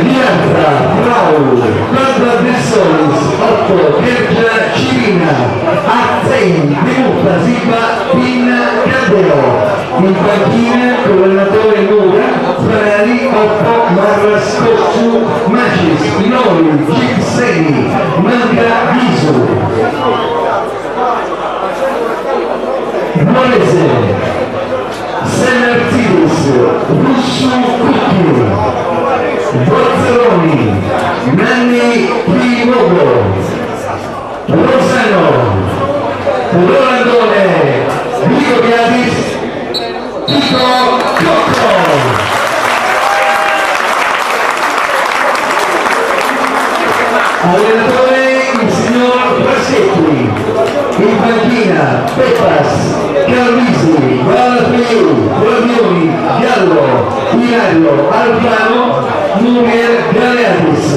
Liarza, Frau, Fadda De Solis, Otto, Ghergia, Cirina, Atzei, Demutta, Silva, Pinna, Caddeo. In panchina con l'allenatore Mura, Fanali, Oppo, Marras, Cossu, Macis, Pinoli, Gipseni, Manca, Bisu. Nuorese, Semertzidis, Russu Cucchi, Bozzeroni, Nanni Pinogo, Rosano, Rolandone, Grigobiadis, Tito Cocco. Allenatore il signor Brassetti, in panchina Peppas, Calvisi, Valafeu, Flavioni, Gallo, Ilario, Alfano, Muriel Galeatis.